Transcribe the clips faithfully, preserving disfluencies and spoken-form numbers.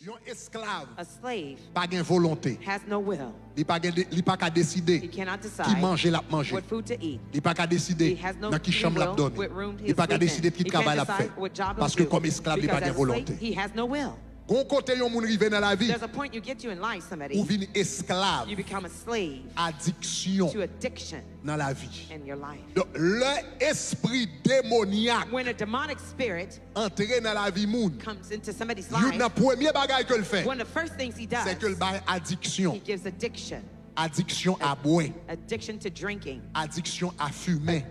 Yon esklav pa gen volonte. Li pa gen de- li pa ka deside ki manje l ap manje. Li pa ka deside nan ki chanm l ap dòmi. Li pa ka deside ki travay l ap fè. Paske kòm esklav li pa gen volonte. Gon kote yon moun rive nan lavi, ou vin esklav adiksyon nan lavi. Donk lè espri demonyak antre nan lavi moun, youn nan premye bagay ke l fè, se ke l bay adiksyon. Adiksyon a bwè, adiksyon a fimen,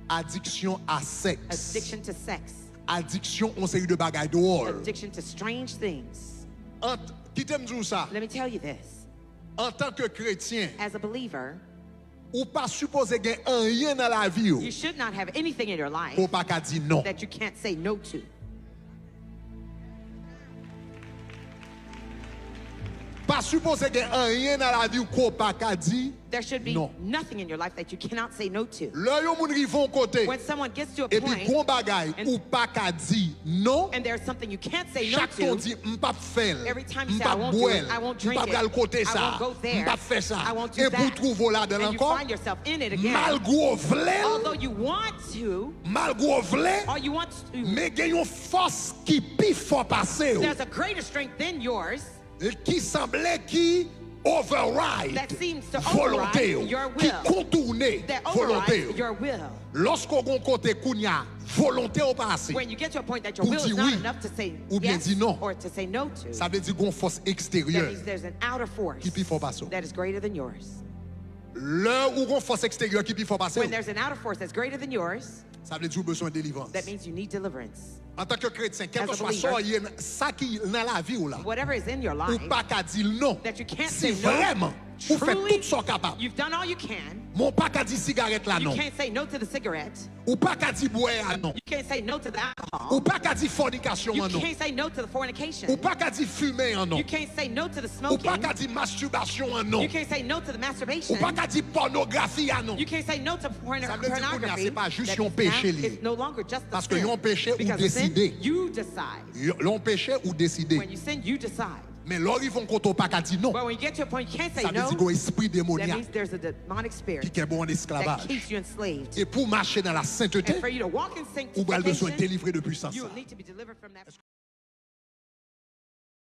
adiksyon a sèks, adiksyon yon seri de bagay dwòl. Kite m di w sa, antanke kretyen, ou pa sipoze gen anyen nan lavi w ke w pa ka di non. Pa sipoze gen anyen nan lavi w ke w pa ka di non. Lè yon moun rive yon kote, epi gon bagay ou pa ka di non, chak tan w di, "M p ap fè l, m p ap bwè l, m p ap pral kote sa, m p ap fè sa," epi w twouve w ladan l ankò, malgre w vle l, malgre w vle, men gen yon fòs ki pi fò pase w, ki sanble ki override volonte w, ki kontounen volonte w. Lòske w gon kote kounye a, volonte w pa ase pou di wi oubyen di non, sa vle di gon fòs eksteryè ki pi fò pase w. Lè ou gon fòs eksteryè ki pi fò pase w, sa vle di ou bezwen delivrans. Antanke kretyen, kèlkeswa sa w ye, sa ki nan lavi w la, ou pa ka di l non. Si vrèman ou fè tout sa w kapab, men w pa ka di sigarèt la non. Ou pa ka di bwè a non. Ou pa ka di fònikasyon an non. Ou pa ka di fimen an non. Ou pa ka di mastibasyon an non. Ou pa ka di pònografi a non. Sa vle di kounye a, se pa jis yon peche li ye. Paske yon peche ou deside. Yon peche ou deside. Men lè w rive yon kote w pa ka di non, sa vle di gon espri demonyak ki kenbe w an esklavaj. E pou w mache nan lasentete, ou pral bezwen delivre de pwisans sa.